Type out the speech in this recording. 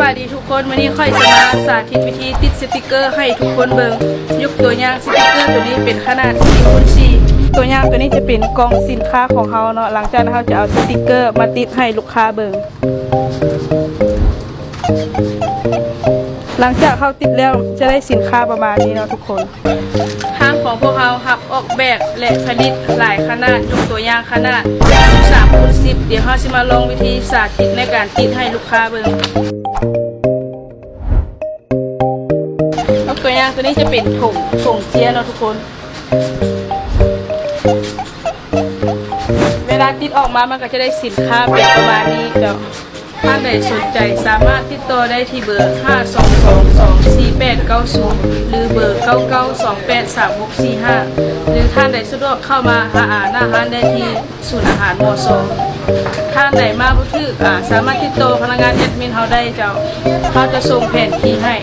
ສະບາຍດີທຸກຄົນ, ມື້ນີ້ຂ້ອຍຈະມາສາທິດວິທີຕິດສະຕິກເກີໃຫ້ທຸກຄົນເບິ່ງ. ຍົກຕົວຢ່າງສະຕິກເກີໂຕນີ້ເປັນຂະໜາດສີ່ຄູນສີ່. ຕົວຢ່າງໂຕນີ້ຈະເປັນກ່ອງສິນຄ້າຂອງເຮົາເນາະ. ຫຼັງຈາກນັ້ນເຮົາຈະເອົາສະຕິກເກີມາຕິດໃຫ້ລູກຄ້າເບິ່ງ. ຫຼັງຈາກເຮົາຕິດແລ້ວຈະໄດ້ສິນຄ້າປະມານນີ້ເນາະທຸກຄົນ. ຮ້ານຂອງພວກເຮົາຮັບອອກແບບ ແລະ ຜະລິດຫຼາຍຂະໜາດ, ຍົກຕົວຢ່າງຂະໜາດສິບສາມຄູນສິບ. ດຽວເຮົາຊິມາລອງວິທີສາທິດໃນການຕິດໃຫ້ລູກຄ້າເບິ່ງ. ຍົກຕົວຢ່າງໂຕນີ້ຈະເປັນຖົງ, ຖົງເຈ້ຍເນາະທຸກຄົນ. ເວລາຕິດອອກມາມັນກໍຈະໄດ້ສິນຄ້າເປັນປະມານນີ້ເຈົ້າ. ທ່ານໃດສົນໃຈສາມາດຕິດຕໍ່ໄດ້ທີ່ເບີ ຫ້າສອງສອງສອງສີ່ແປດເກົ້າສູນ ຫຼື ເບີ ເກົ້າເກົ້າສອງແປດສາມຫົກສີ່ຫ້າ ຫຼື ທ່ານໃດສະດວກເຂົ້າມາຫາ ອາ ໜ້າຮ້ານໄດ້ທີ່ສູນອາຫານ ມສ. ທ່ານໃດມາບໍ່ຖືກ ອາ ສາມາດຕິດຕໍ່ພະນັກງານແອັດມິນເຮົາໄດ້ເຈົ້າ. ເຮົາຈະສົ່ງແຜນທີ່ໃຫ້.